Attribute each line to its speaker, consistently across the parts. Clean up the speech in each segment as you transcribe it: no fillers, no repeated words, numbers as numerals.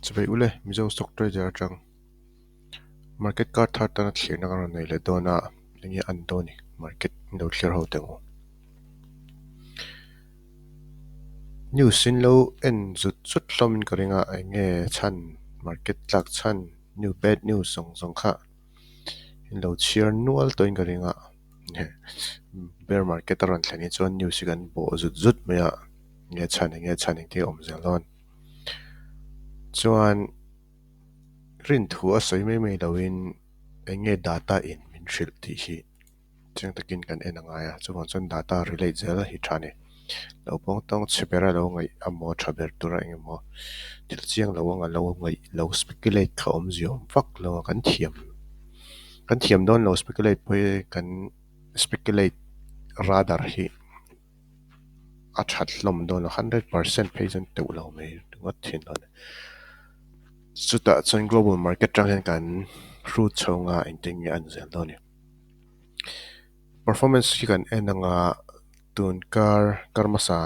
Speaker 1: Chuvei ule, Mizo stock trader atang market kar thar tana thlirna kan rawn nei leh dawn a, enge an dawn i market in lo thlir ho teh ang u. News in lo en zut zut hlawm in ka ring a, enge chhan market tlak chhan new bad news zawng zawng kha in lo chhiar nual tawh in ka ring a, bear market a rawn thlen hi chuan news hi kan bawh zut zut mai a, enge chhan enge chhan engtin a awm zel dawn. Chuan rinthu a sawi mai mai loin eng nge data in min hrilh tih hi chiang takin kan en a ngai a, chuvang chuan data relate zel hi tha a ni. Lo pawng tawng chhe ber a lo ngaih amaw tha ber tura eng emaw thil chiang lo anga lo ngaih lo speculate kha awmzia awm vak lo a, kan thiam kan thiam dawn lo speculate pawh hi kan speculate radar hi. A that hlawm dawn a, 100% phei chuan teuh lo mai ringawt thin a ni. Chutah chuan global market atang hian kan hrut chho nga engtin nge a ni zel dawn a ni. Performance hi kan en anga tun kar kar hmasa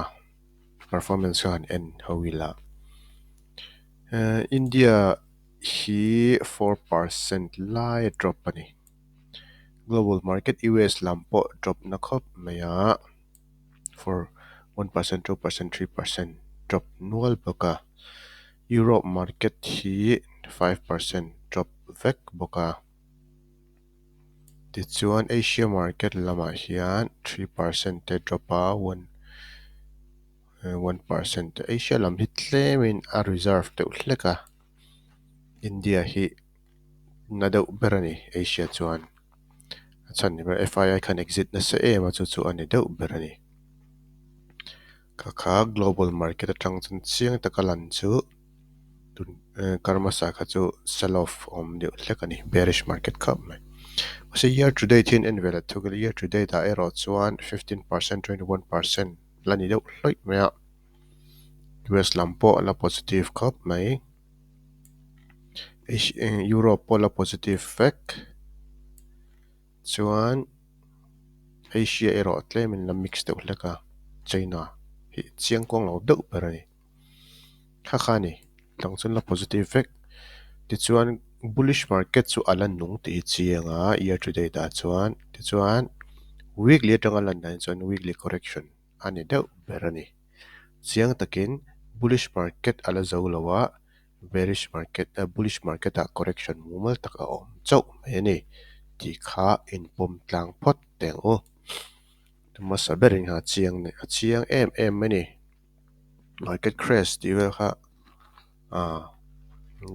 Speaker 1: performance kha han en ho ila. India hi 4% lai a drop a ni. Global market US lam pawh drop na khawp mai a, for 1%, 2%, 3% drop nual bawk a. Europe market hi 5% drop vek bawk a. Tichuan Asia market lamah hian 3% te drop a, 1% te Asia lam hi tlemin a reserve deuh hlek a, India hi na deuh ber a ni Asia chuan a chhan ni ber FII khan exit nasa em a chu chu a ni deuh ber a ni. Kha kha global market atang chuan chiang taka lan chu tun kar hmasa kha chu sell off a awm deuh hlek a ni bearish market khawp mai. Mahse year to date hian en ve leh thuk ila year to date ah erawh chuan 15% 21% la ni deuh hlawih mai a US lam pawh a la positive khawp mai. Europe pawh la positive vek chuan Asia erawh tlemin la mix deuh hlek a China hi chiang kuang lo deuh ber a ni kha kha a ni tlang chuan la positive vek tichuan bullish market chu a la nung tih hi chiang a year to date ah chuan tichuan weekly atanga lan dan chuan weekly correction a ni deuh ber a ni. Chiang takin bullish market a la zo lo a, bearish market eh bullish market ah correction mumal tak a awm chauh mai a ni tih kha inpawm tlang phawt teh ang u. Hmasa berin kha a chiang a chiang em em mai a ni. Market crash tih vel kha ah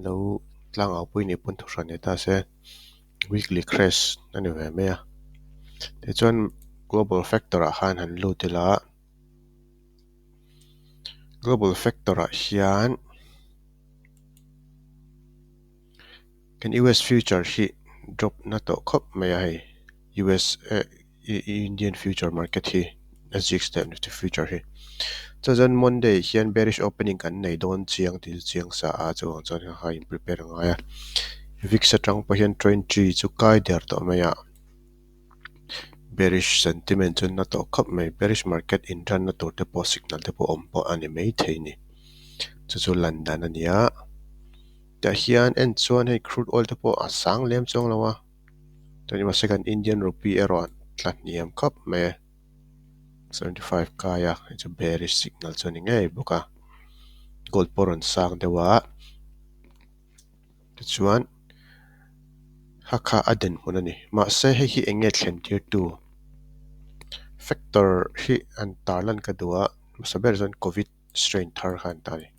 Speaker 1: lo tlang au pui nih pawn thuhran ni ta se weekly crash a ni ve mai a. Tichuan global factor ah khan han lut ila. Global factor ah hian kan US future hi drop na tawh khawp mai a hei US eh Indian future market hi SGX leh Nifty future hi chuan Monday hian bearish opening kan nei dawn chiang tih chu chiang sa a chuvang chuan kha kha in prepare a ngai a VIX atang pawh hian 20 chu kai der tawh mai a. Bearish sentiment chu na tawh khawp mai. Bearish market intanna tur te pawh signal te pawh awm pawh a ni maithei a ni. Chu chu lan dan a ni a. Tah hian en chuan hei crude oil te pawh a sang lem chuang lo a. Chuan mahse kan Indian rupee erawh tla hniam khawp mai a. 75 kai a hei chu bearish signal chu a ni ngei bawk a. Gold pawh a rawn sang deuh a. Tichuan Hakha a den hmun a ni. Mahse hei hi eng nge thlen tirtu factor hi an tarlan ka duh a, hmasa ber chuan covid strain thar kha an ta a ni.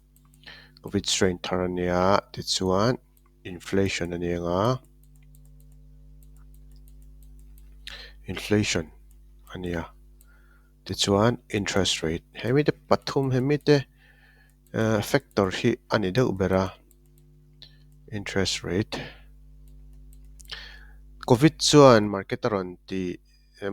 Speaker 1: Covid strain thar a nia tichuan inflation a ni ang a, inflation a nia tichuan interest rate hemi te pathum hemi te factor hi a ni deuh ber a interest rate covid chuan market a rawn ti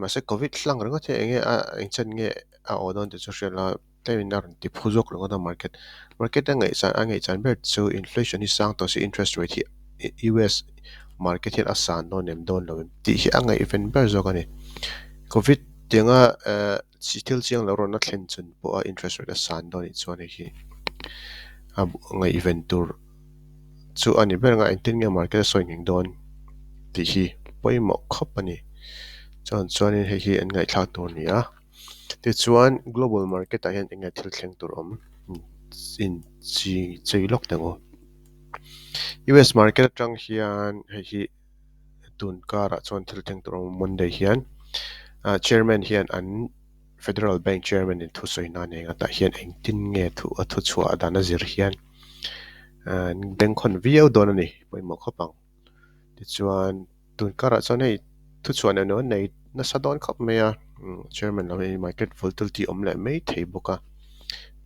Speaker 1: mahse covid hlang ringawt hi eng nge a eng chen nge a awh dawn tih chu hriat loh a tlemin a rawn ti phu zawk ringawt a market market a ngaihsan a ngaihchan ber chu inflation hi sang tawh se interest rate hi US market hian a san dawn em dawn lo em tih hi a ngaihven ber zawk a ni covid tianga ehh. Thil chiang lo rawn a thlen chun pawh a interest rate a san dawn anih chuan hei hi a ngaihven tur chu a ni ber ang a, engtin nge market a sawi nghing dawn tih hi pawimawh khawp a ni. Chuan chuanin hei hi an ngaihthlak tur a ni a. Tichuan global market ah hian eng nge thil thleng tur awm in chi chei lawk teh ang u. US market atang hian hei hi tun karah chuan thil thleng tur awm Monday hian chairman hian an Federal Bank chairman in thusawi nan eng atah hian engtin nge thu a thu chhuah dan a zir hian an bengkhawn viau dawn a ni pawimawh khawp ang. Tichuan tun karah chuan hei thuchhuah neuh neuh an nei nasa dawn khawp mai a, chairman lam hi market volatility awm leh mai thei bawk a,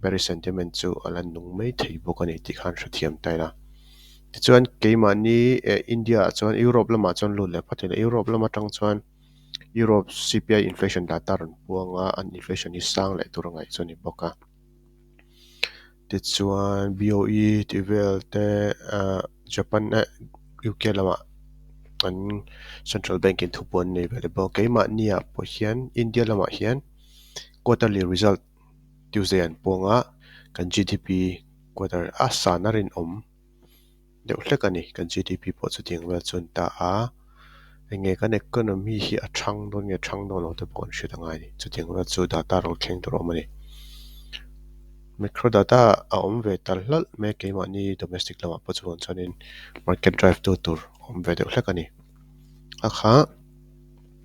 Speaker 1: bearish sentiment chu a la nung mai thei bawk a ni tih khan hrethiam ta ila. Tichuan keimahni India ah chuan Europe lamah chuan lut leh phawt ila, Europe lam atang chuan Europe C_P_I inflation data rawn puang a, an inflation hi sang leh tur a ngaih chu a ni bawk a. Tichuan B_O_E tih vel te ahh Japan eh U_K lamah an Central Bank in thupuan an nei ve leh bawk a. Keimahni ah pawh hian India lamah hian quarterly result Tuesday an puang a, kan G_D_P quarter a san a rinawm. deuh hlek a ni. Kan G_D_P pawh chutiang vel chu an ta a, enge kan economy hi a thang dawn nge thang dawn lo te pawh kan hriat angai a ni. Chutiang vel chu data rawn thleng tur a awm a ni. Micro data a awm ve ta hlauh mai a, keimahni domestic lamah pawh chuan chuanin market drive tu tur a awm ve deuh hlek a ni. A kha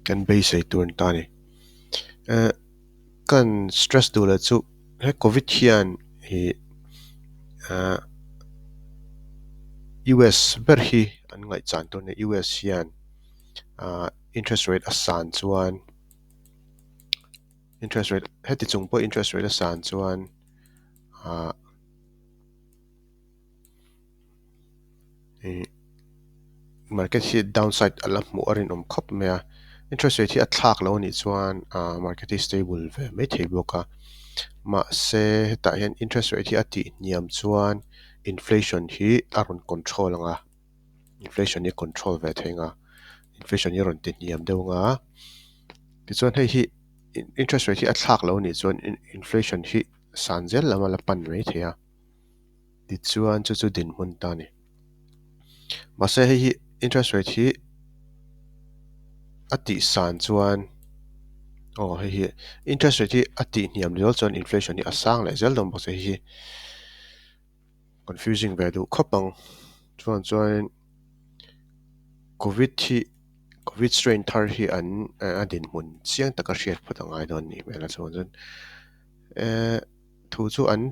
Speaker 1: kan beisei tur an ta a ni. Eh. Kan stress duh leh chu he covid hian ih ah US ber hi an ngaihchan tur a ni. US hian ah interest rate a san chuan interest rate heti chung pawh interest rate a san chuan ah. Ih market hi downside a la hmuh a rinawm khawp mai a, interest rate hi a thlak lo anih chuan ah market hi stable ve mai thei bawk a, mahse hetah hian interest rate hi a tih hniam chuan inflation hi a rawn control ang a, inflation hi a control ve thei ang a, inflation hi a rawn ti hniam deuh ang a, tichuan hei hi interest rate hi a thlak lo anih chuan inflation hi san zel lam a la pan mai thei a. Tichuan chu chu dinhmun ta a ni. Mahse hei hi interest rate hi a tih san chuan aw hei hi interest rate hi a tih hniam leh chuan inflation hi a sang leh zel dawn bawk se hei hi confusing ve duh khawp ang. Chuan chuan covid hi covid strain thar hi an a dinhmun chiang taka hriat phawt a ngai dawn a nih hmel a chuan chuan eh thu chu an.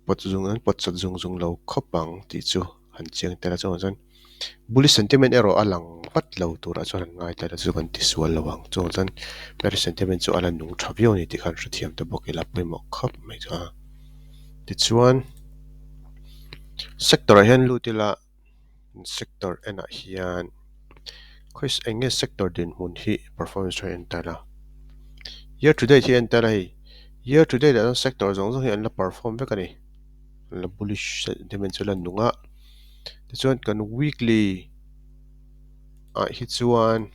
Speaker 1: Pawt zung an pawt chawt zung zung lo khawp ang tih chu han chiang tel a chuangah chuan bullish sentiment erawh a lang vat lo turah chuan han ngai tel a chu kan ti sual lo ang chuangah chuan bearish sentiment chu a la nung tha viau a ni tih khan hrethiam ta bawk ila pawimawh khawp mai chu a tichuan sector ah hian lut ila. Sector enah hian khawi eng nge sector dinhmun hi performance hi a en tel a, year to date hi a en tel a hei year to date ah chuan sector zawng zawng hi an la perform vek a ni an la bullish sentiment chu a la nung a tichuan kan weekly ah hi chuan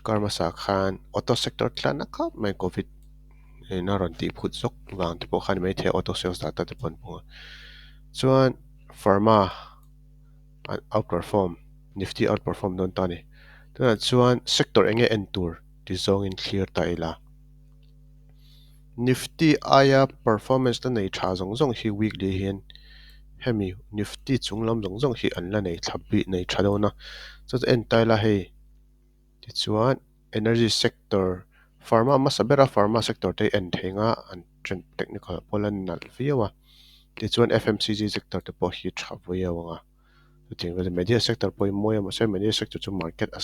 Speaker 1: kar hmasa khan auto sector tlan a khawp mai covid in a rawn tih phut zawk vang te pawh khan ni maithei a auto sales data te pawh an hmu a. Chuan pharma an outperform nifty outperform dawn ta a ni. Tunah chuan sector eng nge en tur ti zawngin thlir ta ila. Nifty aia performance la nei tha zawng zawng hi weekly hian hemi nifty chung lam zawng zawng hi an la nei thla bik nei tha dawn a. Chuan en ta ila hei tichuan energy sector pharma hmasa bera pharma sector te hi en thei ang a an trend technical pawh la nalh viau a. Tichuan F_M_C_G sector te pawh hi tha viau ang a, chutiang velin media sector pawh hi mawi a mahse media sector chu market a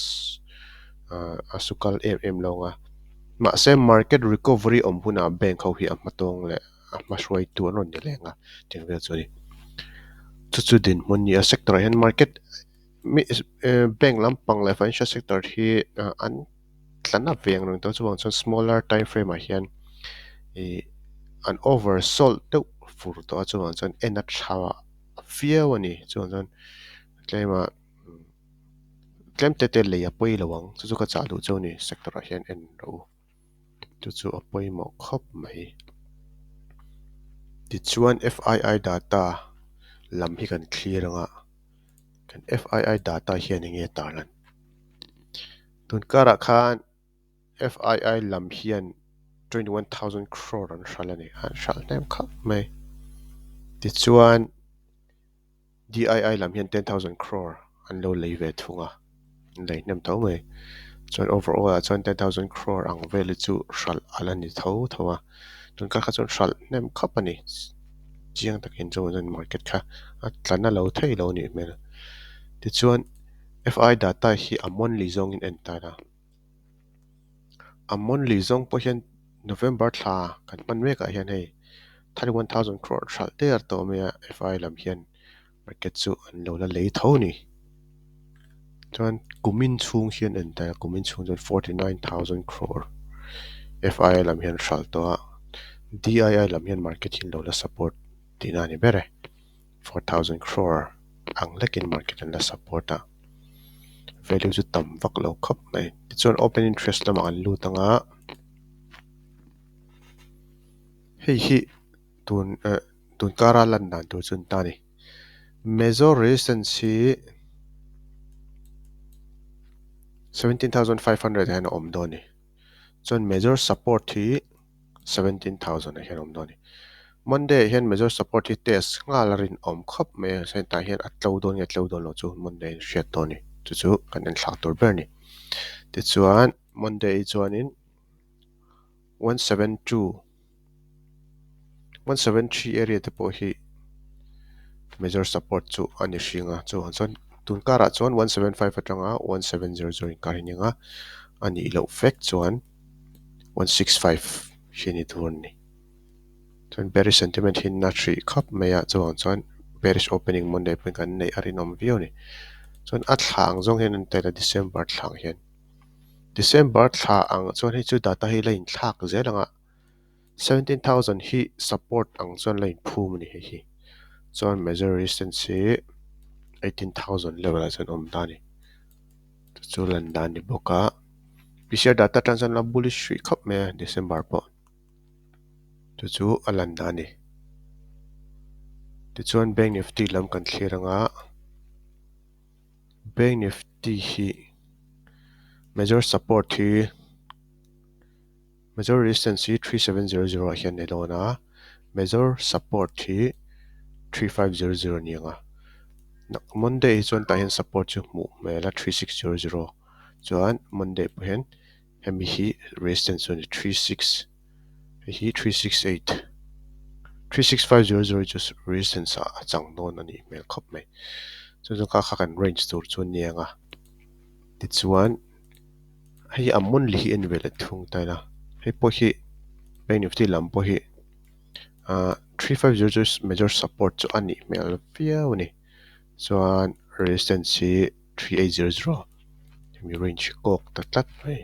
Speaker 1: a su kal em em lo ang a, mahse market recovery awm hunah bank ho hi a hmatawng leh a hmahruaitu an rawn ni leng a chutiang vel chu a ni. Chu chu dinhmun a ni a sector ah hian market bank lampang leh financial sector hi an tla na ve ang reng tawh chuvang chuan smaller time frame ah hian ih an over sold deuh fur tawh a chuvang chuan en a tha viau a ni chuvang chuan tlema tlem te te lei a pawi lo ang chu chu ka chah duh chu a ni sector ah hian en rawh u chu chu a pawimawh khawp mai tichuan F_I_I data. lam hi kan thlir anga kan FII data hian enge a tarlan. Tun karah khan FII lam hian 21,000 crore an hral a ni, an hral hnem khawp mai. Tichuan DII lam hian 10,000 crore an lo lei ve thung a, an lei hnem tho mai. Chuan overall ah chuan 10,000 crore ang vel hi chu hralh a la ni tho tho a, tun kar kha chuan hralh hnem khawp a ni. Chiang takin chuan market kha a tla na lo thei lo nih hmel. Tichuan FI data hi a monthly zawngin en ta ila. A monthly zawng pawh hian November thla kan hman mekah hian hei 31,000 crore hralh der tawh mai a, FI lam hian market chu an lo la lei tho a ni. Chuan kumin chhung hian en ta ila, kumin chhung chuan 49,000 crore FII lam hian hralh tawh a, DII lam hian market hi an lo la support tihna a ni ber e. 4,000 crore ang hlekin market an la support a, value chu tam vak lo khawp mai. Tichuan open interest lamah an lut ang a, hei hi tun eh tun kara lan dan tur chu an ta a ni. Major resistance hi 17,500 ah hian a awm dawn a ni. Chuan major support hi 17,000 ah hian a awm dawn a ni. Monday ah hian major support hi test nghal a rinawm khawp mai a, hetah hian a tlo dawn nge tlo dawn lo chu Monday in hriat dawn a ni. Chu chu kan enthlak tur ber a ni. Tichuan Monday hi chuanin 172 173 area te pawh hi major support chu a ni hring a, chuvang chuan tun karah chuan 175 atanga 1700 inkar hi a ni ang a, a nih loh vek chuan 165 hi a ni tur a ni. Chuan bearish sentiment hi na hrih khawp mai a, chuvang chuan bearish opening Monday pawhin kan neih a rinawm viau a ni. Chuan a thla ang zawng hian an tel a, December thla ang hian. December thla ang chuan hei chu data hi la inthlak zel ang a, 17,000 hi support ang chuan la inphum a ni hei hi. Chuan major resistance hi 18,000 level ah chuan awm ta a ni. Chu chu lan dan ni bawk a. PCR data tan chuan la bullish hrih khawp mai a December pawh. Chu chu a lan dan a ni. Tichuan Bank Nifty lam kan thlir ang a. Bank Nifty hi major support hi major resistance hi 3700 ah hian a ni dawn a, major support hi 3500 a ni ang a. Monday hi chuan tah hian support chu hmuh hmel a 3600 chuan Monday pawh hian hemi hi resistance chu a ni 36 hei hi 368 36500 hi chu resistance ah a chang dawn a nih hmel khawp mai. Chu chu kha kha kan range tur chu a ni ang a, tichuan hei a monthly hi en ve leh thung ta ila, hei pawh hi Bank Nifty lam pawh hi ah 3500 major support chu a nih hmel viau a ni. Chuan resistance hi 3800 hemi range hi kawk ta tlat mai.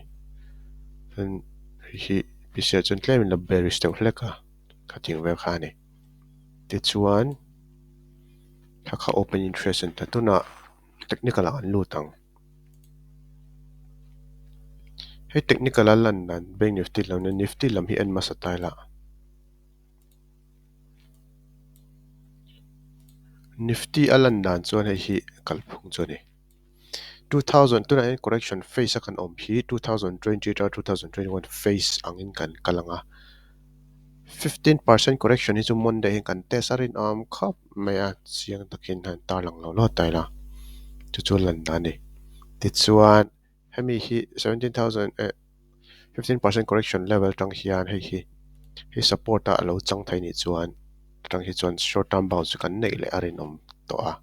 Speaker 1: Chuan hei hi pc ah chuan tlemin la bearish deuh hlek a, khatiang vel kha a ni. Tichuan kha kha open interest a ni ta tunah technical ah an lut ang. Hei technical a lan dan Bank Nifty lam leh Nifty lam hi en hmasa ta ila. Nifty a lan dan chuan hei hi kalphung chu a ni. 2000 tunah hian correction phase a kan awm hi 2020 atanga 2021 phase angin kan kal ang a. 15% correction hi chu Monday hian kan test a rinawm khawp mai a, chiang takin han tarlang lo lo ta ila chu chu lan dan a ni. Tichuan hemi hi 17,000 eh 15% correction level atang hian hei hi hei support a lo chang thei nih chuan atang hi chuan short term bounce chu kan neih leh a rinawm tawh a.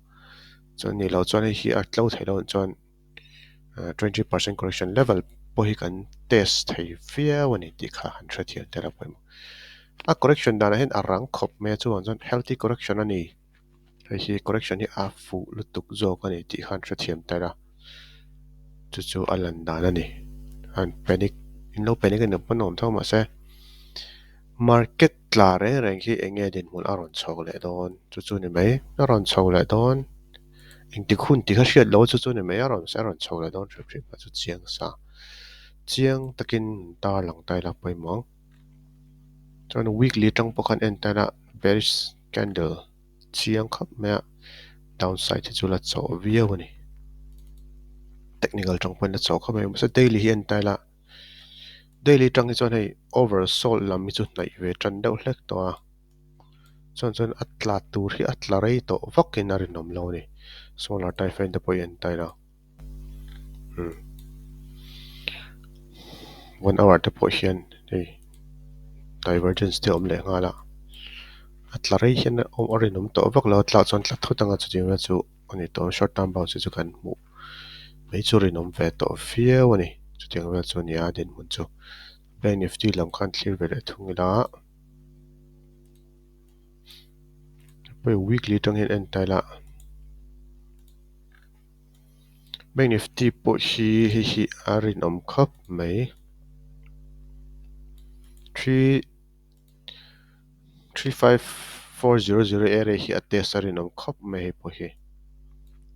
Speaker 1: Chuan ni lo chuan hei hi a tlo thei lo chuan 20% correction level pawh hi kan test thei viau a ni tih kha han hrethiam tel a pawimawh. A correction danah hian a rang khawp mai a chuvang chuan healthy correction a ni. Hei hi correction hi a fuh lutuk zawk a ni tih khan hrethiam tel a, chu chu a lan dan a ni. An panic in lo panic a ni pawn a awm tho mahse market tla reng reng hi eng nge dinhmun a rawn chho leh dawn chu chu ni mai a rawn chho leh dawn engtik hun tih kha hriat loh chu chu ni mai a rawn a rawn chho leh dawn hrim hrim kha chu chiang sa chiang takin tarlang ta ila pawimawh ang. Chuan weekly atang pawh khan en ta ila bearish candle chiang khawp mai a. Downside hi chu la chawh viau a ni. Technical tang pawhin la chawh khawp mai. Mahse daily hi en ta ila daily tang hi chuan hei oversold lam hi chu hnaih ve tan deuh hlek tawh a. Chuan chuan a tla tur hi a tla rei tawh vakin a rinawm lo a ni. Smaller time frame te pawh hi en ta ila umm one hour te pawh hian hei divergence te a awm leh nghal a. A tla rei hian a rinawm tawh vak lo a tlak chuan tla thut anga chutiang vel chu a ni tawh a short term bounce hi chu kan hmuh mai chu rinawm ve tawh viau a ni. Chutiang vel chu a ni a dinhmun chu bank nifty lam khan thlir ve leh thung ila. Pawih weekly atang hian en ta ila Bank Nifty pawh hi hei hi a rinawm khawp mai three three five four zero zero area hi a test a rinawm khawp mai hei pawh hi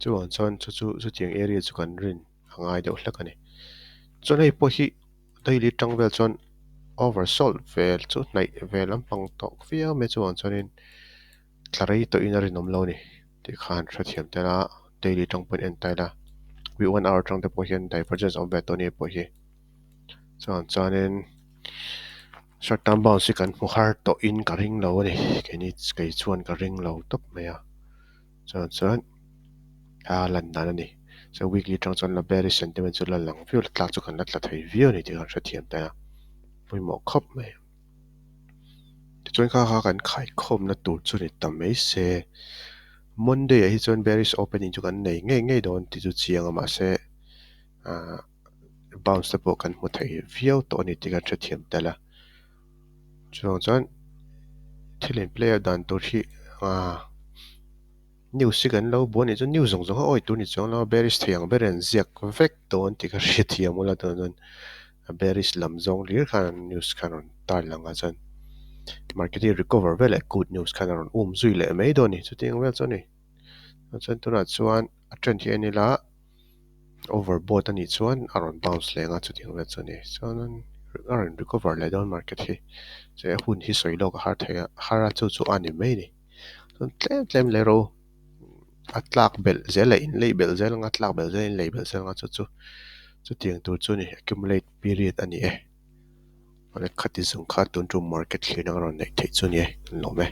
Speaker 1: chuvang chuan chu chu chutiang area chu kan rin a ngai deuh hlek a ni chuan hei pawh hi. Daily tang vel chuan oversold vel chu hnaih ve lampang tawh viau mai chuvang chuanin tla rei tawhin a rinawm lo a ni tih khan hrethiam tel a, daily tang pawhin en ta ila week one hour tang te pawh hian divergence a awm ve tawh a ni pawh hi chuvang chuanin short term bounce hi kan hmu har tawhin ka ring lo a ni keini kei chuan ka ring lo tawp mai a. Chuan chuan a lan dan a ni. Chuan weekly atang chuan la bearish sentiment chu la lang viau la tlak chu kan la tla thei viau a ni tih kan hrethiam ta a, pawimawh khawp mai. Tichuan kha kha kan khaikhawmna tur chu ni ta mai se. Monday ah hi chuan bearish opening chu kan nei ngei ngei dawn tih chu chiang a mahse ah bounce te pawh kan hmu thei viau tawh a ni tih kan hrethiam tel a. Chuvang chuan thil in play a dan tur hi ah news hi kan lo buai anih chuan news zawng zawng a awi tur a ni chuang lo a bearish thei ang ber in an ziak vek dawn tih ka hrethiam ula tunah chuan a bearish lam zawng hlir khan an news khan a rawn tar lang a chuan market hi recover veleh good news khan a rawn um zui leh mai dawn a ni chutiang vel chu a ni chuan tunah chuan a trend hi en ila. Overbought a nih chuan a rawn bounce leh ang a chutiang vel chu a ni. Chuan a rawn recover leh dawn market hi che hun hi sawi lawk a har thei a har a chu chu a ni mai a ni. Chuan tlem tlem leh ro a tlak belh zel leh in lei belh zel ang a tlak belh zel in lei belh zel ang a chu chu chutiang tur chu a ni accumulate period a ni e. Khati zawng kha tun tum market thlirna a rawn neih theih chu a ni e kan lawm e.